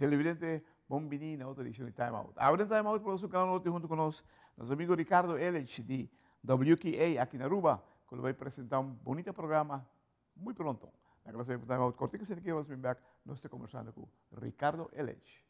Televidente, bon bini na otro edicion di Time Out. Awe den Time Out por su canal norte hunto cu nos, nos amigo Ricardo Ellich di WKA aki na Aruba, cu lo bay presenta un bonita programa muy pronto. Na nos bay Time Out cortico asina que nos bin back, nos ta conversando cu Ricardo Ellich.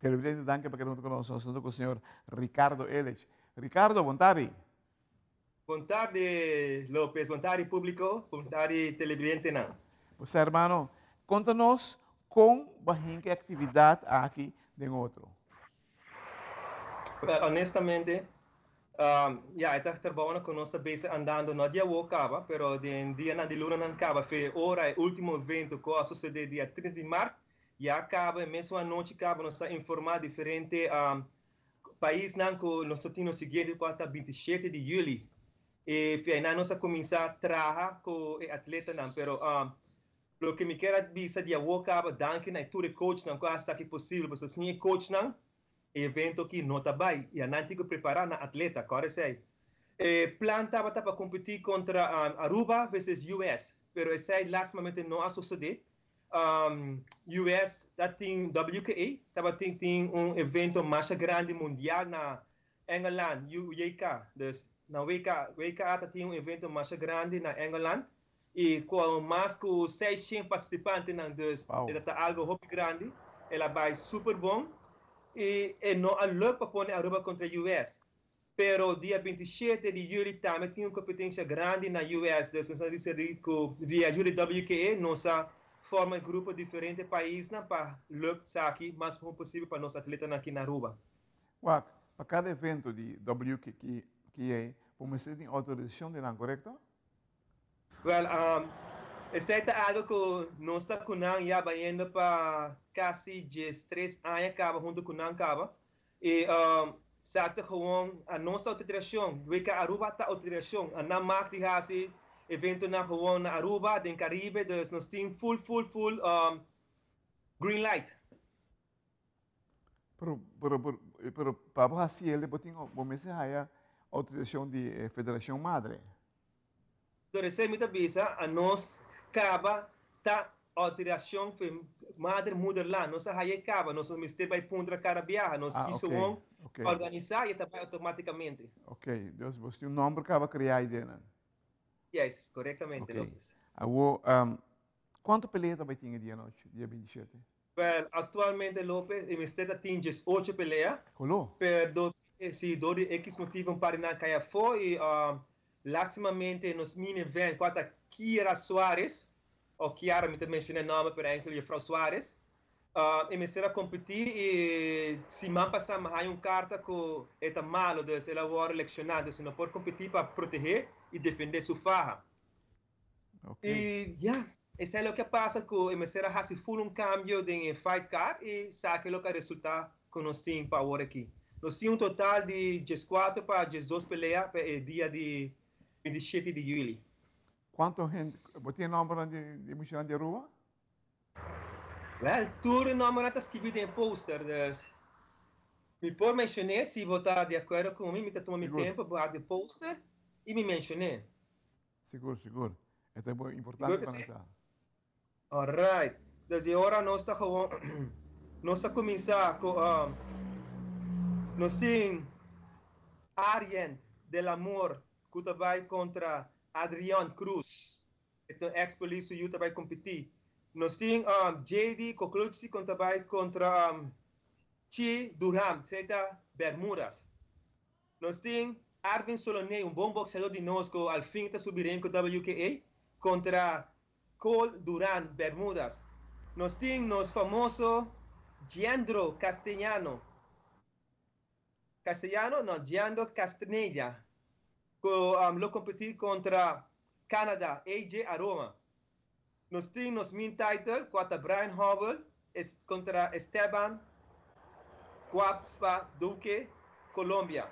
Televidente, danki pa keda huntu ku nos. Nos ta ku señor Ricardo Ellich. Ricardo, bon tardi. Bon tardi, Lopez. Bon tardi, publico. Bon tardi, televidentenan. Pues, hermano, konta nos kon bo a hinka e aktividat aki den otro. Well, honestamente, ya, e ta trabounan ku nos ta bezig andando no di awo kaba, pero den dianan di lunanan kaba, fe ora e ultimo evento ku a sosede dia 30 di mart, Ya caba e mesun anochi caba nos ta informa diferente paisnan cu nos ta tin nos siguiente cual ta 27 di juli. E fiainan nos a cuminsa traha cu e atletanan pero loke mi kier a bisa di awo caba danki na tur e coachnan cu a haci esaki posibel pasobra sin e coachnan e evento aki no ta bay y anan tin cu prepara nan atleta core esey. E plan tabata pa competi contra Aruba versus US pero esey lastimamente no a sosode. US ta tin WKA tabatin tin un evento masha grandi mundial na Engeland, UJK. Dus na WK, WKA ta tin un evento masha grandi na Engeland y cu mas cu 600 participantenan, dus e ta ta algo hopi grandi. El a bay super bon y e no a luck pa pone Aruba contra US. Pero dia 27 di juli tambe tin un competencia grandi na US, dus nos a dicidi cu via ayuda di WKA nos a forma e grupo diferente paisnan pa lukt esaki mas mihor posibel pa nos atletanan aki na Aruba. Wak, pa cada evento di WKA bo mester tin autorisacion di nan, corecto? Wel, esei ta algo cu nos ta cu nan ya bayendo pa casi 13 aña caba hunto cu nan caba. E sa ta gewoon a nos autorisacion, WK Aruba ta autorisacion, a nan mag di haci eventonan gewoon na Aruba, den Caribe, dus nos tin full full full green light. Pero, pero, pero, pero pa bo haci el, bo tin, bo mester haya autorisacion di e federacion madre. Pero esei mi ta bisa, a nos caba ta autorisacion fe madre moederland, nos a haya e caba, nos no mester bay puntra cada biaha, nos Ah, djis ok, gewoon ok. organisa y e ta bay automaticamente. Ok, dus bo tin un nomber caba crea y den nan. Yes, correctamente, Ok. Lopez. Awo, cuanto pelea ta bay tin e dia anochi, dia 27? Well, actualmente Lopez, e mester ta tin 18 pelea. Colo? Pero door, si, door di X motivo un par di nan cay afo y lastimamente nos mini event cual ta Kiera Suarez, o Kiara mi ta menciona e nomber pero eigenlijk juffrouw Suarez, e mester a competi y siman pasa mi haya un carta cu e ta malo, dus el a worde lecciona, dus e no por competi pa protege y defende su faha. Ok. Y ya. Esei loke a pasa ku e mester a hasi ful un kambio den e fight card i saki loke a resultá ku nos tin pa awor aki. Nos tin un total di dieskuater pa diesdos pelea pa e dia di bintishete di yüli. Kuantu hende, bo tin e nòmbernan di e muchanan di Aruba? Wèl, tur e nòmbernan ta skibí den e poster, dus mi por menshon'é si bo ta di akuerdo ku mi, mi ta tuma mi tempu pa wak e poster i mi menshon'é. Sigur, sigur. E ta importante pa nos sa. Alright. Dus e ora nos ta gewoon nos ta kuminsá ku nos tin Arjen del Amor ku ta bai kontra Adrian Cruz. E ta un ex polis su yu ta bai kompetí. Nos tin JD Koklutsi ku ta bai kontra Chi Durham, esei ta Bermudas. Nos tin Arvin Soloney, un bon boxeador di nos cu al fin ta subi ring cu WKA, contra Cole Duran, Bermudas. Nos tin nos famoso Giandro Castellano, Castellano? No, Giandro Castnella, cu lo competi contra Canada, AJ Aroma. Nos tin nos main title cua ta Brian Howell contra Esteban Guapspa Duque, Colombia.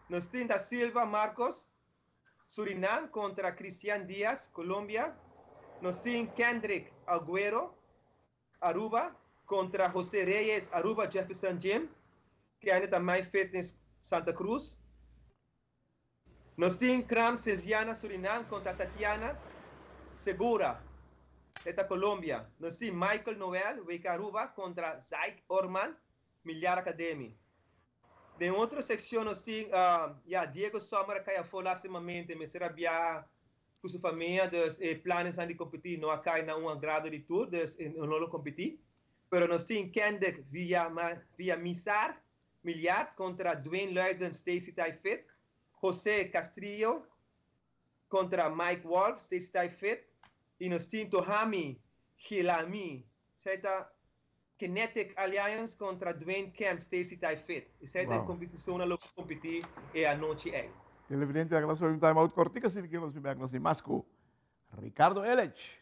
Nos tin Da Silva Marcos, Surinam contra Cristian Diaz, Colombia. Nos tin Kendrick Aguero, Aruba, contra Jose Reyes, Aruba Jefferson Gym, kende ta My Fitness Santa Cruz. Nos tin Kram Silviana Surinam kontra Tatiana Segura e ta Colombia. Nos tin Michael Noel WK Aruba kontra Zaik Orman Miliar Academy. Den otro sekshon nos tin ya Diego Sommer a kai afó lastimamente mester a biaha ku su famia dus e planesnan di kompetí no a kai na un agrado di tur dus e no lo kompetí. Pero nos tin Kendrick Villamizar Milliard kontra Dwayne Luiden Stacey Tai Fit, Jose Castrillo kontra Mike Wolf Stacey Tai Fit i nos tin Tohami Gilami esei ta Kinetic Alliance kontra Dwayne Kemp Stacey Tai Fit. Esei ta e kompetishonnan lo kompetí e anochi ei. Televidente a nos un time out kortico asina ke nos bin bek nos tin mas ku Ricardo Elech.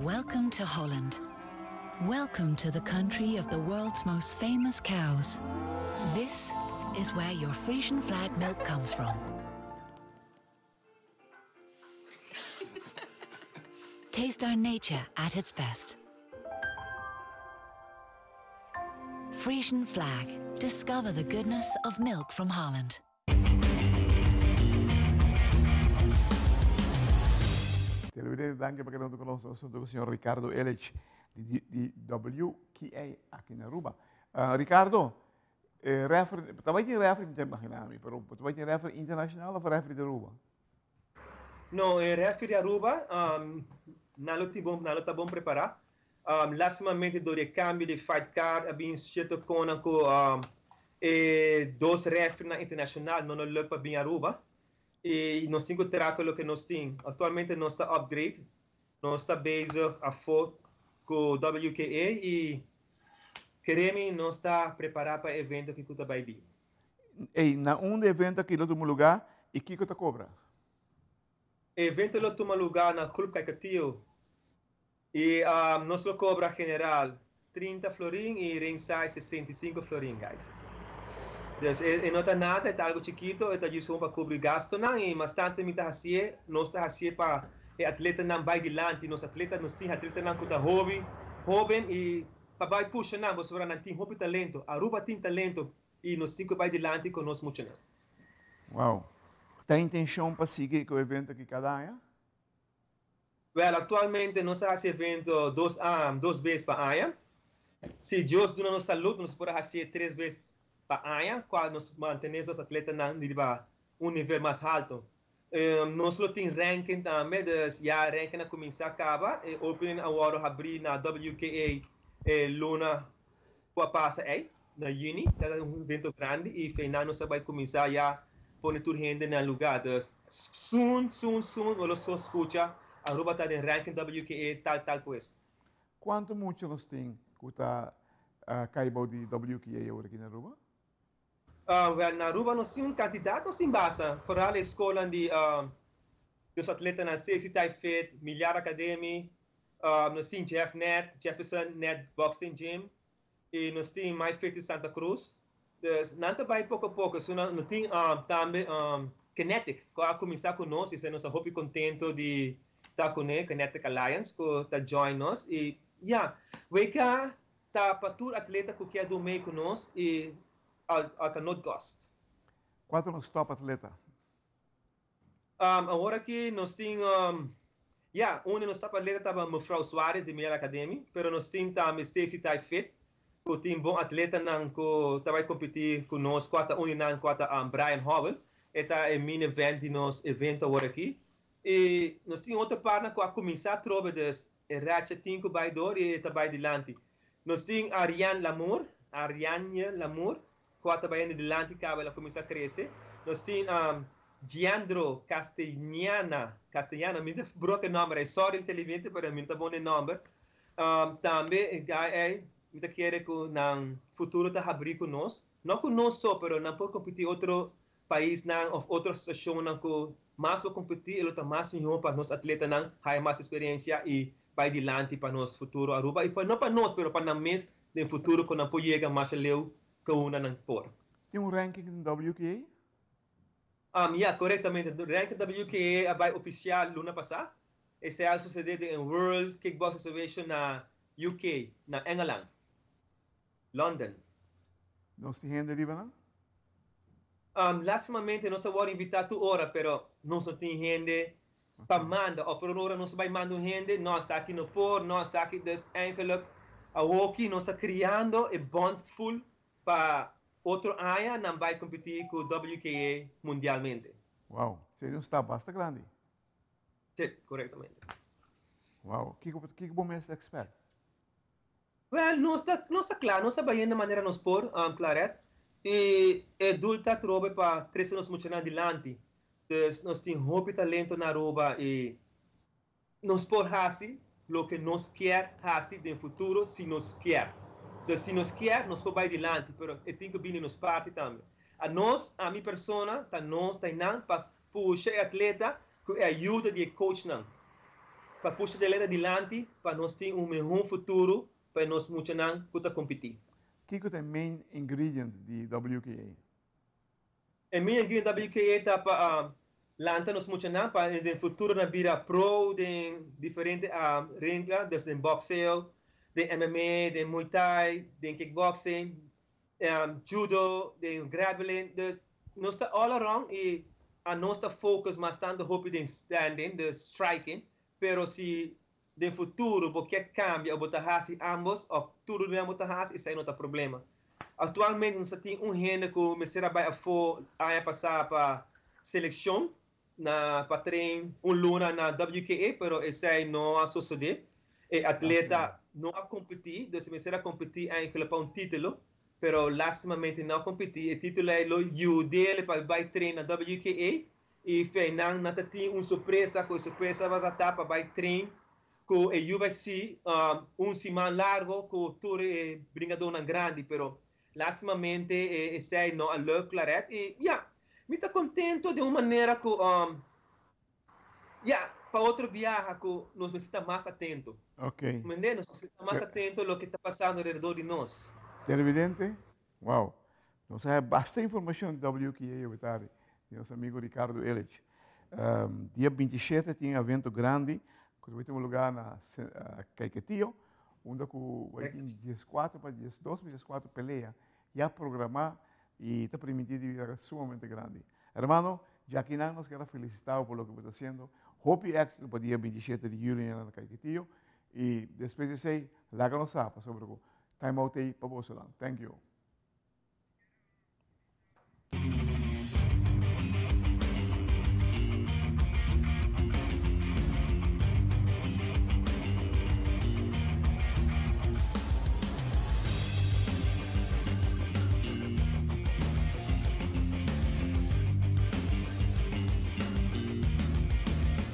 Welcome to Holland. Welcome to the country of the world's most famous cows. This is where your Frisian flag milk comes from. Taste our nature at its best. Frisian flag. Discover the goodness of milk from Holland. Televidente, danki pa keda huntu ku nos. Nos huntu ku señor Ricardo Ellich di, di WKA aki na Aruba. Uh, Ricardo, eh, referee, tabay tin referee, mi ta imagina mi, pero tabay tin referee internacional of referee di Aruba? No, e referee di Aruba, um, nan lo tin bon, nan lo ta bon prepara. Um, lastimamente door di e cambio di fight card a bin cierto conan cu um, e dos refereenan internacional no no luck pa bin Aruba. Y nos tin cu traha cu loke nos tin. Actualmente nos ta upgrade, nos ta bezig afo cu WKA y keremi nos ta prepara pa e evento aki cu ta bay bin. Ey, na unda e evento aki lo tuma lugar y kico ta cobra? E evento lo tuma lugar na Club Caiquetio y nos lo cobra general 30 florin y ringside 65 florin guys. Dus e no ta nada, e ta algo chikito, e ta djis gewoon pa cubri gastonan y mas tanto mi ta hacié, nos ta hacié pa e atletanan bay dilanti, nos atleta, nos tin atletanan cu ta hobi, hoben y pa bay pusha nan pasobra nan tin hopi talento, Aruba tin talento y nos tin cu bay dilanti cu nos muchanan. Wow. Ta intencion pa sigui cu evento aki cada aña? Wel, actualmente nos a haci evento dos dos bes pa aña. Si Dios duna nos salud, nos por a hacié tres bes pa aña, cual nos mantene nos atletanan riba un nivel mas halto. Nos lo tin ranking tambe, dus ya ranking a cuminsa caba. E opening a wordo habri na WKA e luna cu a pasa ey, na juni. Ta un evento grandi y feinan nos a bay cuminsa ya pone tur hende na lugar. Dus soon, soon, soon bo lo scucha Aruba ta den ranking WKA tal tal pues. Cuanto mucha nos tin cu ta cay bou di WKA awor aki na Aruba? Wel, na Aruba nos tin un cantidad, nos tin basa, vooral e scolnan di nos atletanan Ceci Thai Fit, Milyar Academy, nos tin Jeff Net, Jefferson Net Boxing Gym, y nos tin My Fit di Santa Cruz. Dus nan ta bay poco a poco, so nan tin tambe Kinetic cu a cuminsa cu nos y esey nos ta hopi contento di ta cune, Kinetic Alliance cu ta join nos y ya, WK ta pa tur atleta cu kier dun mee cu nos y al ta not cost. Cual ta nos top atleta? Awor aki nos tin, ya, un di nos top atleta taba mevrouw Suarez di Miel Academy, pero nos tin tambe Stacy Thai Fit, cu tin bon atletanan cu ta bay competi cu nos, cua ta un di nan cua ta Brian Howell, e ta e main event di nos evento awor aki. Y nos tin otro partner cu a cuminsa atrobe, dus e racha tin cu bay door y e ta bay dilanti. Nos tin Ariane Lamour, Ariane Lamour, cu a ta bayendo dilanti caba el a cuminsa crece. Nos tin Giandro Castellana, Castellana, mi ta broke e nomber ey, sorry televidente, pero mi no ta bon den nomber. Tambe e guy ey, mi ta kere cu nan futuro ta habri cu nos. No cu nos so, pero nan por competi otro paisnan of otro asociacionnan cu mas por competi, e lo ta mas miho pa nos atletanan haya mas experiencia y bay dilanti pa nos futuro Aruba y pa no pa nos pero pa nan mes den futuro cu nan por yega masha leu cu unda nan por. Tin un ranking den WKA? Ya, corectamente. Ranking WKA a bay oficial luna pasa. Esey a sucede den e World Kickboxing Association na UK, na Engeland. London. Nos tin hende riba nan? Lastimamente nos a wòrdu invitá tur ora, pero nos no tin hende pa manda. Òf por un ora nos a bai manda un hende, no esaki no por, no esaki. Dus eigenlijk awoki nos ta kriando e bond full pa otro aña nan bai kompetí ku WKA mundialmente. Wow, esei ta un stap basta grandi. Sí, korektamente. Wow, kiko kiko bo mes ta expect? Wel, nos ta, nos ta kla, nos ta bayendo manera nos por, Claret. I e doel ta atrobe pa trese nos muchanan dilanti. Dus nos tin hopi talento na Aruba i nos por hasi loke nos kier hasi den futuro si nos kier. Dus si nos kier, nos por bai dilanti, pero e tin ku bini nos parti tambe. Anos, ami persona, ta nos, ta einan pa Pusha e atleta ku e ayuda di e coachnan pa pusha e atleta dilanti pa nos tin un mehor futuro pa e nos muchanan ku ta kompetí. Kiko ta e main ingredient di WKA? E main ingredient di WKA ta pa lanta nos muchanan pa den futuro nan bira pro den diferente ringla, dus den bokseo, den MMA, den Muay Thai, den kickboxing, judo, den grappling, dus nos ta all around y a nos ta focus mas tanto hopi den standing, dus striking, pero si den futuro bo kier cambia o bo ta haci ambos of tur den bo ta haci esai no ta problema. Actualmente nos ta tin un hende cu mester a bay afo aña pasa pa seleccion na pa train un luna na WKA pero esei no a sosode. E atleta no a competi, dus e mester a competi eigenlijk pa un titulo, pero lastimamente no a competi. E titulo ei lo yud'e pa bai train na WKA y feinan nan ta tin un sorpresa cu e sorpresa tabata ta pa bai train cu e UFC un siman largo cu tur e bringadornan grandi pero Lastimamente esei no a leuk Claret y ya, mi ta contento den un manera cu ya, pa otro biaha cu nos mester ta mas atento. Mende? Nos mester ta mas atento loke ta pasando alrededor di nos. Televidente, wow, nos a haya basta informacion di WKA awe tardi di nos amigo Ricardo Illich. Dia 27 tin evento grandi cu ta bay tuma lugar na Caiquetio. Unda ku bai tin dieskuater pa diesdos pa dieskuater pelea ya programá i ta primintí di bira sumamente grandi. Hermano, djakinan nos kier a felisitá bo pa loke bo ta hasiendo. Hopi éksito pa dia 27 di yüli na Caiquetio i despues di esei laga nos sa pasobra ku Time Out ei pa bosonan. Thank you.